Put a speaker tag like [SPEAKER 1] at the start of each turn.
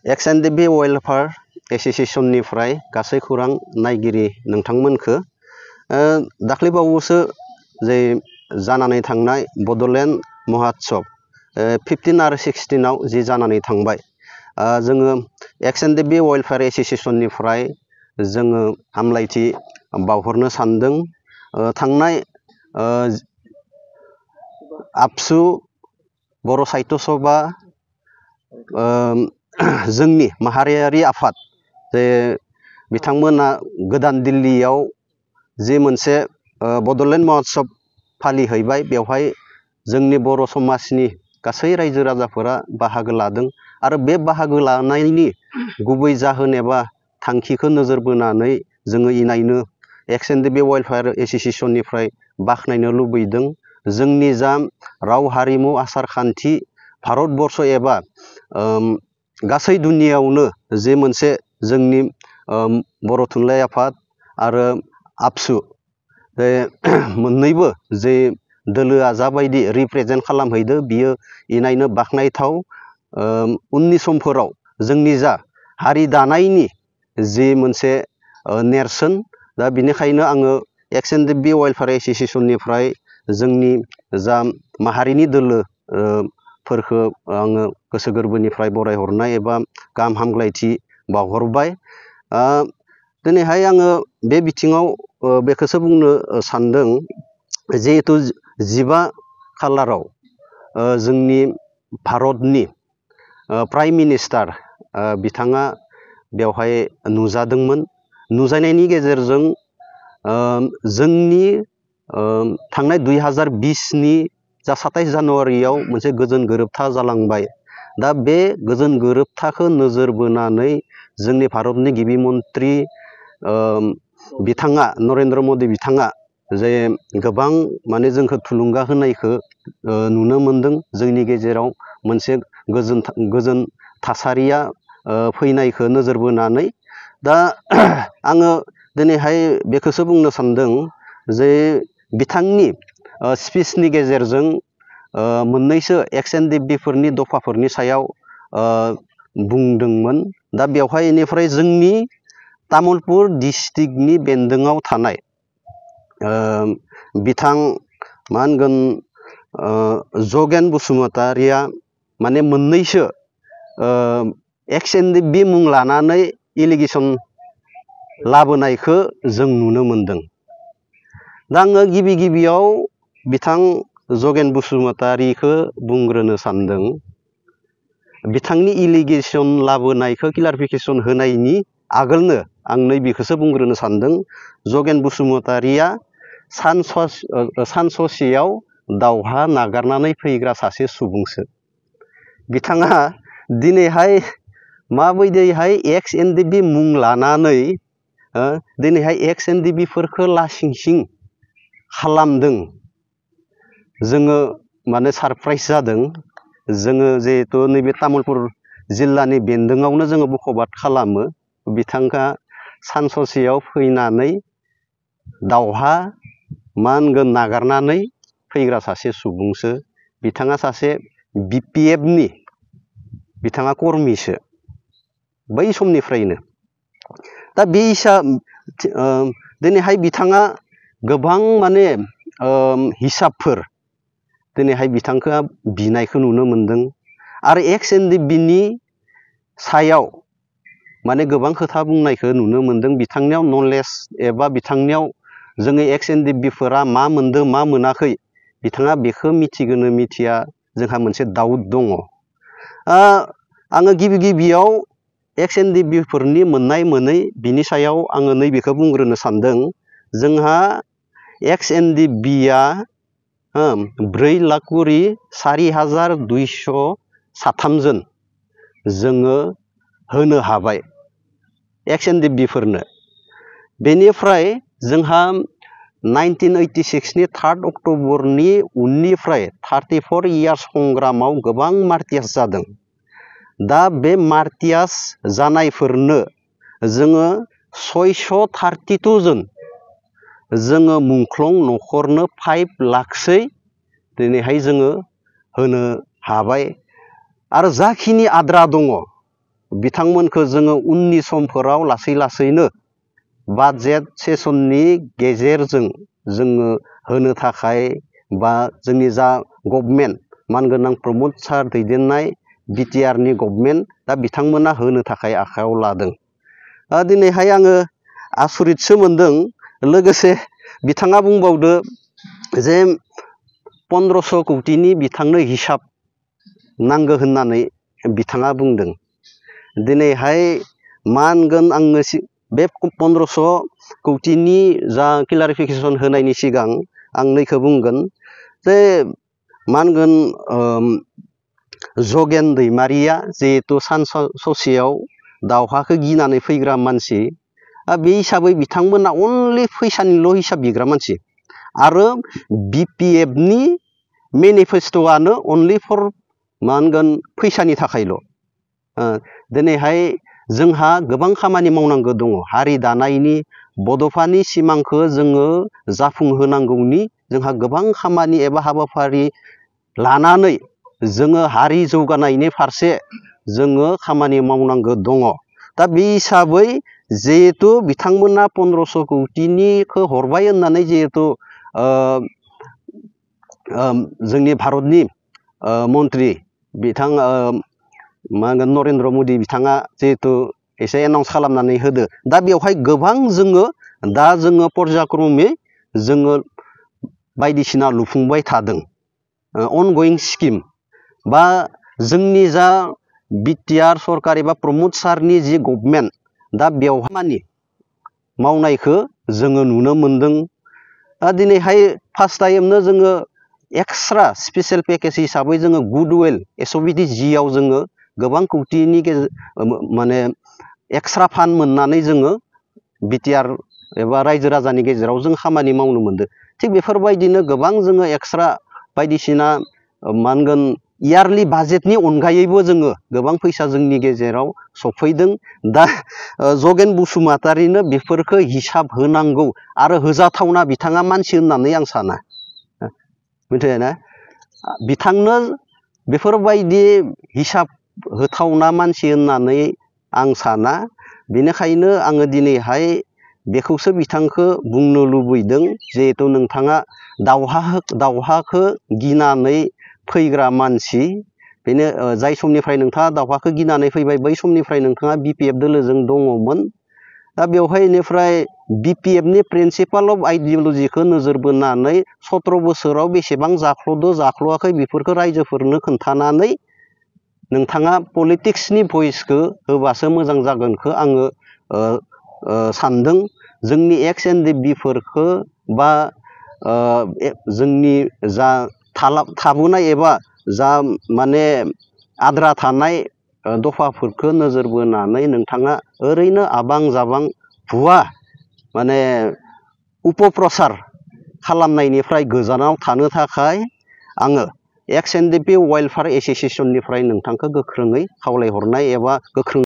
[SPEAKER 1] XNDB welfare एसोसिएशननिफ्राय गासै खौरां नायगिरि नोंथांमोनखो दाख्लैबावैसो जे जानानै थांनाय बड'लेण्ड महोत्सव 15 आरो 16 आव जि जानानै थांबाय जोङो XNDB वेलफेयार एसोसिएशननिफ्राय जोङो हामलायथि बावहरनो सानदों। थांनाय आबसु बर' साहित्य सभा जोंनि माहारियारि आफाद जे बिथांमोना गोदान दिल्लीयाव जे मोनसे बड'लेण्ड महोत्सव फालिहैबाय बेवहाय जोंनि बर' समाजनि गासै रायजो राजाफोरा बाहागो लादों आरो बे बाहागो लानायनि गुबै जाहोन एबा थांखिखौ नोजोर बोनानै जोङो इनायनो XNDB वेलफेयार एसोसिएशननिफ्राय बाख्नायनो लुबैदों। जोंनि जा राव हारिमु आसार खान्थि भारतबर्ष एबा गासै दुनियावनो जे मोनसे जोंनि बर' थुनलाइ आफाद आरो आबसु बे मोननैबो जे दोलोआ जाबायदि रिप्रेजेन्ट खालामहैदो बियो इनायनो बाख्नायथाव। उननि समफोराव जोंनि जा हारि दानायनि जि मोनसे नेरसोन दा बिनिखायनो आङो XNDB वेलफेयार एसोसिएशननिफ्राय जोंनि जा माहारिनि दोलो फोरखो आङो गोसो गोरबोनिफ्राय बरायहरनाय एबा गाहाम हामलायथि बावहरबाय। दिनैहाय आङो बे बिथिङाव बेखौसो बुंनो सानदों जिहेतु 15 खालाराव जोंनि भारतनि प्राइम मिनिस्टार बिथाङा बेवहाय नुजादोंमोन। नुजानायनि गेजेरजों जोंनि थांनाय 2020 नि जा 27 जानुवारियाव मोनसे गोजोन गोरोबथा जालांबाय। दा बे गोजोन गोरोबथाखौ नोजोर बोनानै जोंनि भारतनि गिबि मन्त्रि बिथाङा नरेन्द्र मदि बिथाङा जे गोबां माने जोंखौ थुलुंगा होनायखौ नुनो मोनदों। जोंनि गेजेराव मोनसे गोजोन थासारिया फैनायखौ नोजोर बोनानै दा आङो दिनैहाय बेखौसो बुंनो सानदों जे बिथांनि स्पिचनि गेजेरजों मोननैसो XNDB फोरनि दफाफोरनि सायाव बुंदोंमोन। दा बेवहाय इनिफ्राय जोंनि तामुलपुर डिस्ट्रिक्टनि बेन्दोङाव थानाय बिथां मा होनगोन जगेन बसुमतारिया माने मोननैसो XNDB मुं लानानै एलिगेसन लाबोनायखौ जों नुनो मोनदों। दा आङो गिबियाव बिथां जगेन बसुमतारिखौ बुंग्रोनो सानदों। बिथांनि एलिगेसन लाबोनायखौ क्लारिफिकेसन होनायनि आगोलनो आं नैबेखौसो बुंग्रोनो सानदों। जगेन बसुमतारिया सान ससेयाव दावहा नागारनानै फैग्रा सासे सुबुंसो। बिथाङा दिनैहाय माबायदिहाय XNDB मुं लानानै दिनैहाय XNDB फोरखौ लासिंसिं खालामदों जोङो माने सारप्राइज जादों। जोङो जिहेतु नैबे तामुलपुर जिल्लानि बेन्दोङावनो जोङो बखबाद खालामो। बिथाङा सान ससेयाव फैनानै दावहा मा होनगोन नागारनानै फैग्रा सासे सुबुंसो। बिथाङा सासे BPF नि बिथाङा कर्मिसो बै समनिफ्रायनो। दा बे दिनैहाय बिथाङा गोबां माने हिसाबफोर दिनैहाय बिथांखौ बिनायखौ नुनो मोनदों आरो XNDB नि सायाव माने गोबां खोथा बुंनायखौ नुनो मोनदों। बिथांनियाव नलेज एबा बिथांनियाव जोङो XNDB फोरा मा मोनदों मा मोनाखै बिथाङा बेखौ मिथिगोनो मिथिया जोंहा मोनसे डाउट दङ। आङो गिबियाव XNDB फोरनि मोननाय मोनै बिनि सायाव आङो नैबेखौ बुंग्रोनो सानदों। जोंहा XNDB आ 4,04,203 जन जोङो होनो हाबाय XNDB फोरनो। बेनिफ्राय जोंहा 1986 नि 3 अक्ट'बरनि उननिफ्राय 34 इयार्स संग्रामाव गोबां मार्टियास जादों। दा बे मार्टियास जानायफोरनो जोङो 632 जन जोङो मुंख्लं न'खरनो 5 लाखसै दिनैहाय जोङो होनो हाबाय। आरो जाखिनि आद्रा दङ बिथांमोनखौ जोङो उननि समफोराव लासै लासैनो बाजेट सेसननि गेजेरजों जोङो होनो थाखाय बा जोंनि जा गभर्नमेन्ट मानगोनां प्रमद सार दैदेननाय बिटिआरनि गभर्नमेन्ट दा बिथांमोना होनो थाखाय आखायाव लादों। दिनैहाय आङो आसरितसो मोनदों। लोगोसे बिथाङा बुंबावदो जे 1500 कौटिनि बिथांनो हिसाब नांगौ होननानै बिथाङा बुंदों। दिनैहाय मा होनगोन आङो बे 1500 कौटिनि जा क्लारिफिकेसन होनायनि सिगां आं नैखौ बुंगोन जे मा होनगोन जगेन दैमारिया जिहेतु सान ससेयाव दावहाखौ गिनानै फैग्रा मानसि, बे हिसाबै बिथांमोना अनलि फैसानिल' हिसाब बिग्रा मानसि आरो बिपिएफनि मेनिफेस्ट'आनो अनलि फर मा होनगोन फैसानि थाखायल'। दिनैहाय जोंहा गोबां खामानि मावनांगौ दङ। हारि दानायनि बड'फानि सिमांखौ जोङो जाफुंहोनांगौनि जोंहा गोबां खामानि एबा हाबाफारि लानानै जोङो हारि जौगानायनि फारसे जोङो खामानि मावनांगौ दङ। दा बे हिसाबै जिहेतु बिथांमोना 1500 कौटिनिखौ हरबाय होननानै जिहेतु जोंनि भारतनि मन्त्रि बिथां मा होनगोन नरेन्द्र मदि बिथाङा जिहेतु एसे एनाउन्स खालामनानै होदो। दा बेवहाय गोबां जोङो पर्यायक्रमै जोङो बायदिसिना लुफुंबाय थादों। अनगयिं स्किम बा जोंनि जा बिटिआर सरकार एबा प्रमद सारनि जि गभर्नमेन्ट दा बेवहाय मानि मावनायखौ जोङो नुनो मोनदों। दिनैहाय फार्स्ट टाइमनो जोङो एक्सट्रा स्पेसियेल पेकेज हिसाबै जोङो गुडविल एसअबिटि जिआव जोङो गोबां कौटिनि माने एक्सट्रा फान्ड मोननानै जोङो बिटिआर एबा रायजो राजानि गेजेराव जों खामानि मावनो मोनदों। थिग बेफोरबायदिनो गोबां जोङो एक्सट्रा बायदिसिना मा होनगोन इयारलि बाजेटनि अनगायैबो जोङो गोबां फैसा जोंनि गेजेराव सफैदों। दा जगेन बसुमतारिनो बेफोरखौ हिसाब होनांगौ आरो होजाथावना बिथाङा मानसि होननानै आं साना। मिथिबायना? बिथांनो बेफोरबायदि हिसाब होथावना मानसि होननानै आं साना। बेनिखायनो आङो दिनैहाय बेखौसो बिथांखौ बुंनो लुबैदों जिहेथु नोंथाङा दावहाखौ गिनानै फैग्रा मानसि, बेनो जाय समनिफ्राय नोंथाङा दावहाखौ गिनानै फैबाय बै समनिफ्राय नोंथाङा बिपिएफ दोलोजों दङमोन। दा बेवहाय बेनिफ्राय बिपिएफनि प्रिन्सिपाल अफ आइडियलजिखौ नोजोर बोनानै 17 बोसोराव बेसेबां जाख्ल'आखै बेफोरखौ रायजोफोरनो खोन्थानानै नोंथाङा पलिटिक्सनि भइसखौ होबासो मोजां जागोनखौ आङो सानदों। जोंनि एक्स एनडिएफबिफोरखौ बा जोंनि जा थाबोनाय एबा जा माने आद्रा थानाय दफाफोरखौ नोजोर बोनानै नोंथाङा ओरैनो आबां जाबां भुवा माने उपप्रसार खालामनायनिफ्राय गोजानाव थानो थाखाय आङो एक्स एनडिएफबि वेलफेयार एस'सिएसननिफ्राय नोंथांखौ गोख्रोङै खावलायहरनाय एबा गोख्रों